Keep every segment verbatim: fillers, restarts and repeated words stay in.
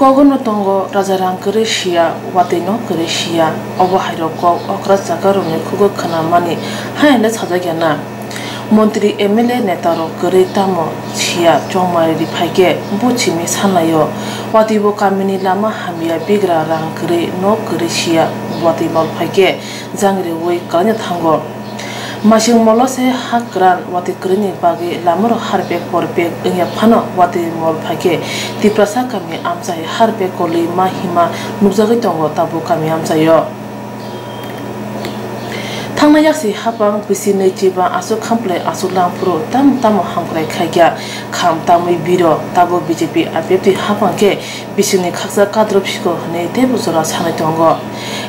Kogono tongo raja rang kwrwi siya, watwi no kwrwi siya, obo hairok kok okra chaka rokni khugo khwnamani hai hwnwi sajakya na. Montri M L A neta rok kwrwi tamo siya chongmari ri phaikhe bo simi sanlaio, watwi bo kamini lama hamya bigra rang kwrwi nok kwrwi siya watwi mol phaikhe jangreui kwlaina thango. Masing molo se ha kwran watwi kwrwini bagwi lamarok harpek porpek wngya phano watwi mol phaikhe Tiprasa kami amchai harpek kolwi ma hima nukjagwi tongo tabuk kami amchaio. Thangnai yaksi hapang bisi nwi chiba aswk khamplai aswk langphuru tamo tamo hamkrai khaikya kham tamwi biro tabuk B J P I P F T hapang khe bisingni khaksa kadrop siko hwnwi teibo jora sanwi tongo.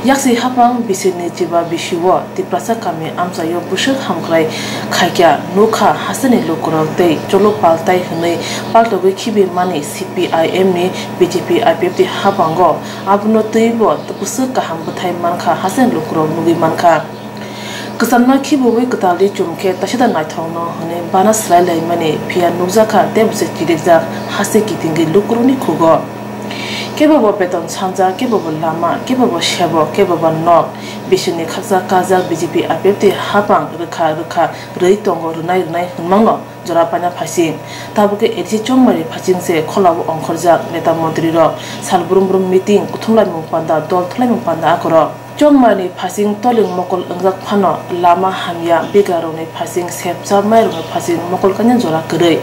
Yaksi hapang bisingni chiba bisio Tiprasa kami amchaio bwswk hamkrai khaikya nukha hasteni lukurok tei cholo paltai hwnwi paltogwi khibimani C P I M ni B J P I P F T hapango abono twibo bwswk kaham bwthai mankha hasteni lukurok nugwi mankha. Kwchanma khibiui kwtaldi chumkhe taisada naithokno hwnwi bana swlai laimani phiya nukjakha tei bwswk chirikjak haste kitingwi lukurokni khugo. Kebobo beton sanjak, kebobo lama, kebobo sebok, kebobo nok. Bisingni khaksa kajak B J P I P F T hapang rwkha rwkha rwi tongo rwnai rwnai hwnmangno jora paina phaising. Tabukhe A D C chongmari phaising se kholao ongkhorjak neta montrirok. Sal brum brum meeting, kuthumlaimung panda, dol thulaimung panda akorok. Chongmani phaising toling mokol wngjak phano lama hamya bigrarokni phaising sepcha mairokni phaising mokol kainwi jora kwrwi.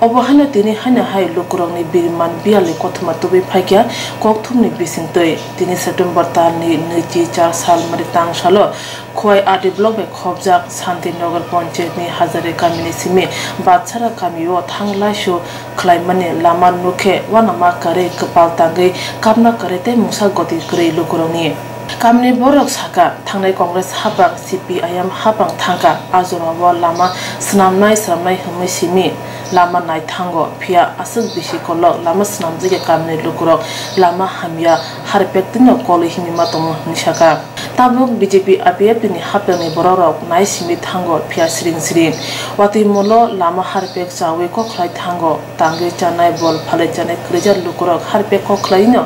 Obo haino tini haino hai lukurokni biriman biyalni kothoma tubui phaikha kokthumni bisingtwi. Tini September talni nwichi char sal mari tang salo Khowai R D block bai khopjak Santinagar Panchayatni Hazare kamini simi Batsara kamio thanglaisu khlaimani lama nukhe uanama kwrwi kwpal tangwi kapna kwrwi tei mungsa goti kwrwi lukurokni. Kamini borok saka, thangnai Congress hapang, C P I M hapang thangkha, a jorao lama swnamnai swnamnai hwnwi simi lama nai thango, phiya aswk bisi kolok lama swnamjakya kamini lukurok lama hamya harpek twino kolwi himwi ma tongo hwnwi saka. Tabuk B J P I P F T ni hapangni borokrok nai simi thango, phiya siring siring. Watwi molo lama harpek chawi kok khlai thango, tangwi chanai bol phalwi chanai kwrwija lukurok harpek kok khlaino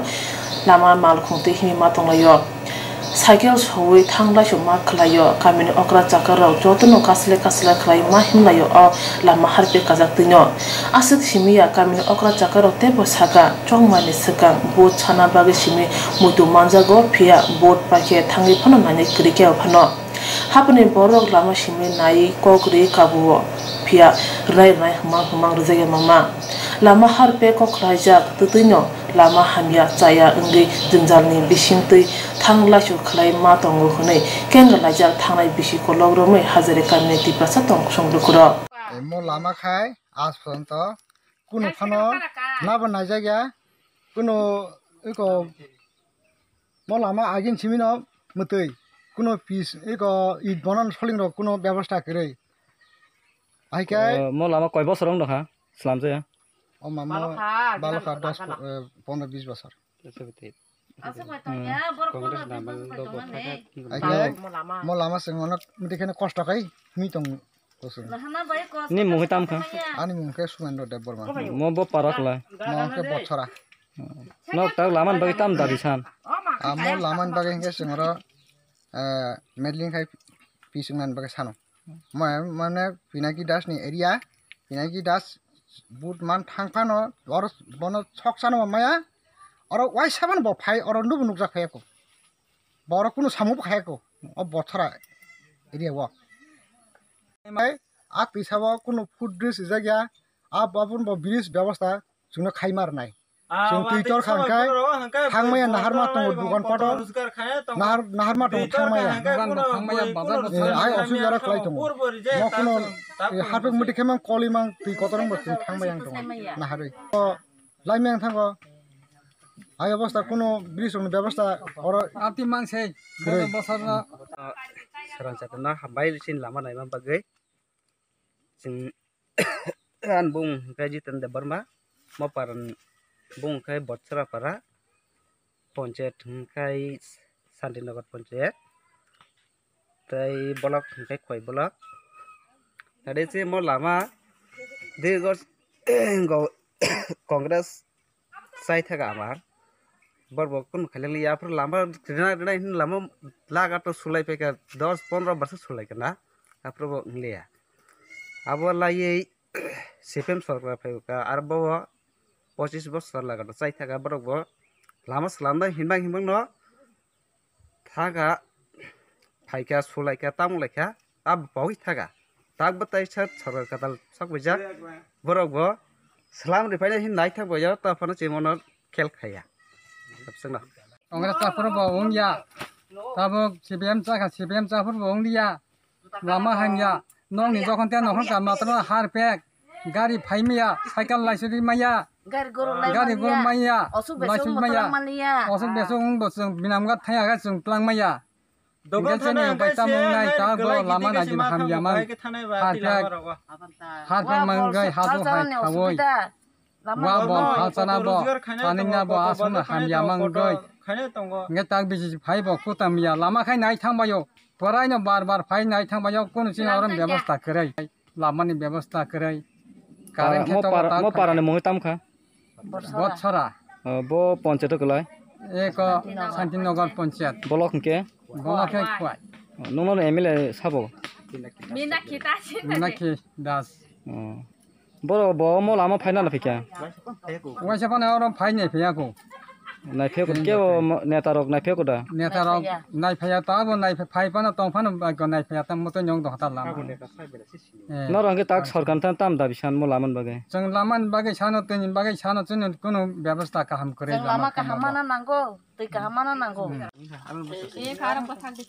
lama malkhung twi himwi ma tonglaio. Cycle sowi thanglai suma khlaio, kamini okra chakar rok jotono kasle kasle khlai ma himlaio o lama harpek kajak twino. Aswk simi ya kamini okra chakar rok teibo saka chongmani swkang vote sana bagwi simi muitu manjago, phiya vote paikhe thangwi phano nainai kwrwi khe phano. Hapni borok lama simi nai kok ri kabuo, phiya rwnai rwnai hwmang hwmang rwjakya mama. Lama harpek kok khlaijak twtwino lama hamya chaya wngwi jwngjalni bisingtwi thanglaisu khlai ma tongo hwnwi kenga laijak thangnai bisi kolok romwi Hazare kamini Tiprasa tong kusung lukurok. Mo lama khai aaj porjonto kunu phano nabo naijakya, kunu eko mo lama agin simino mwtwi kunu pis eko it bonan soling rok kunu bebosta kwrwi. Hai khe o, mo lama koi bosor wng dokha slamjaya? O mama balokha, balokha dos, eh, pondro bis bosor. Aswk bai tongya, borok Congress pondro bis bosor bai tongmani. Hai khe mo lama se ngono mudi kheno kosto khai himi tong kusung. Ni mungwi tam kha? Ani mung khe Sumendra Debbarma. Mo bo parak la. Mo khe Botsora. Nok tak laman bagwi tam dabi san? Amo laman bagwi hingke singoro, eh, medling khai pising nan bagwi sano. Mo mane Pinaki Das ni area, Pinaki Das but man thang phano oro bono sok sano maya, oro wai saban bo phai oro nubu nukjak phai ko. Boro kunu samu bo khai ko, o Botsora area o. Mai a tisa o kunu food dress ijak ya, a babun bo bridge bebosta chwngno khai mar nai. Chwng twi tor kha hwnkhe thangmaya naharma tongo dukan poto. Nahar-, naharma tongo thangmaya. Dukan bo thangmaya, bazar bo thangmaya. Ai osu jora khlai tongo. Mo kuno, eh, harpek muti khemang koli mang twi kotor wngbo chwng thangmaya ang tongo. Naharwi. O, laimeng thango. Ai obosta kuno bridge rokni bebosta oro. Ati mansei, kwrwi. Bosor no. Sarang chatna hambai sin lama naima bagwi. Chwng ani bung hwnkhe Jiten Debbarma, mo para ni bung hwnkhe Botsora para, ponchayat hwnkhe Santinagar ponchayat, tei block hwnkhe Khowai block. Tade se mo lama dirgo go Congress sai thaga amar. Borok bo kunu khailak liya, aphuru lama rwna rwna hin lama laga to sulai paikha, dos pondro barsa sulai kana, aphuru bo wng liya. Abo laiwi C P M sorkar phai kha, aro bo pochis bosor laga to chai thaka, borok bo lama swlamna hinbang hinbang no thaka, phaikha, sulaikha, tamo laikha, abo pogwi thaka. Tak bo tai sat sorkar kwtal sok wijak, borok bo swlam rwphaina hin naithok bai o, to phano chwng bono khel khaya. Tabswkno. Congress chaphuru bo wngya, tabuk C P M chakha, C P M chaphuru bo wngya, lama hamya, nokni jokhon tei nokhon ka matwrwno harpek, gari phaimaya, cycle laisuri maya, gari guru lai gari guru maya, maya, osuk besuk laisuri maya, motolak maliya. Osuk besuk wngbo chwng binamgat thaya khe chwng twlang maya. Dogan hingke chini thana upai hingke tamo se wngnai gari ta bo gari lama gidi nai gidi ma hamya mang. Bai khe thanai ba. Harpek, tila ma rogo. Harpek manggai hajo hai thawi. Wa bo halchana bo, chaningna bo aswkno hamya mangwi. Hingke tak bisi phai bo kutam ya, lama khai nai thang baio, poraino bar bar phai nai thang baio, kunu chini orom bebosta kwrwi, lamani bebosta kwrwi, current khe mo tongo para, tak mo para ni mungwi tam kha? Botsora. O, bo ponchayat o kwlai? Eko Santinagar ponchayat. Bolok hingke? Bolok khe kwai. O, nungno M L A sabo? Minakhi Das. Minakhi Das. O. Boro bo mo lama phaina na phikya? Waisa phano oro phai nai phiyako. Nai phiyako ke o mo-, neta rok nai phiyako da? Neta rok nai phaya ta bo nai phai phano tong phano ba ko nai phaya ta mo to nyong do hata lama. Eh. Noro hingke tak sorkar tan tam dabi san mo lama ni bagwi? Chwng lama ni bagwi sano tini bagwi sano chini kunu bebostha kaham kwrwi. Chwng lama kaham mana nango, twi kaham mana nango. Hmm. Eh, khara bwthak di.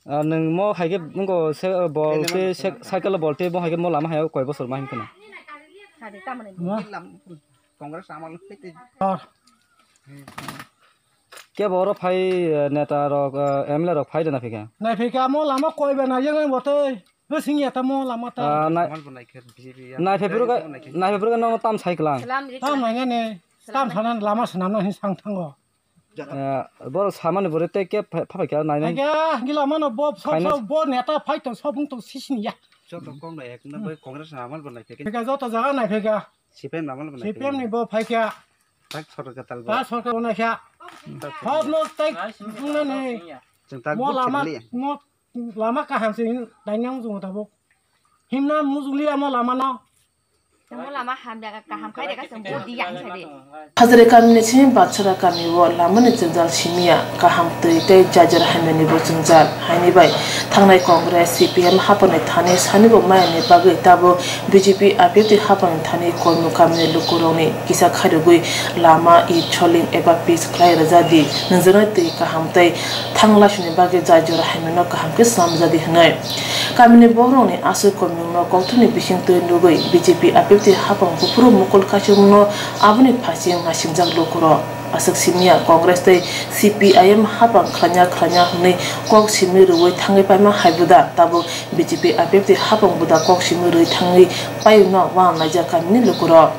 Ah, nwng mo hai khe wngko se, bol tei se, cycle bol tei bo hai khe mo lama hai khe koi bosor ma him kheno? Mo? Congress amalo tei tei. Kebo oro phai, eh, neta rok, eh, M L A rok phai rwna phikha? Nai phikha mo lama koi ba nai yang bo tei. Bo sing ya ta mo lama ta. Ah, nai-, nai phai phuru ga, nai phai phuru ga no tam sai klang. Tam nai ne. Tam sana lama sana no hin sang thango. Eh, boro samani bore tei khe pha-, pha phaikha nainai. Phaikha, gila mano bo sob, phaina sob, bo neta phai tong, sob wng tong sisini ya. Joto kok nai ek na bai Congress ni amal bo nai phekhe. Phaikha, joto jaga nai phaikha. C P M ni amal bo nai phekhe. C P M ni bo phaikha. Tak sorkar katal bo. Tak sorkar bo nai kha. Tak sorkar. Hop no tai wng nani. Chwng tak mo lama, mo lama kaham se dainang jung tabuk. Himna mujung liya mo lama no. Tamo lama hamya kaham khai rega chwng bo di yang sai de. Hazare kamini simi Batsora kamio lamani jwngjal simiya, kaham twi tei jajar hamyanibo jwngjal. Haini bai thangnai Congress, C P M haphangni thani sanibo mayani bagwi tabuk B J P, I P F T haphangni thani Koimu kamini lukurokni kisa khairogwi lama, it, soling eba pitch khlai rwjadi, nwnjaknai twi kaham tei thang laisuni bagwi jajar hamyano kaham khe swnamjadi hwnwi. Kamini borokni aswk komyungno kokthumni bisingtwi nugwi B J P, I P F T haphang buphuru mukul kaisukmano aboni phaising naisingjak lukurok. Aswk simiya Congress tei C P I M haphang khlaina khlaina hwnwi kok simi rwui thangwi paima hai buda, tabuk B J P, I P F T haphang buda kok simi rwui thangwi paiwino uanaijak kamini lukurok.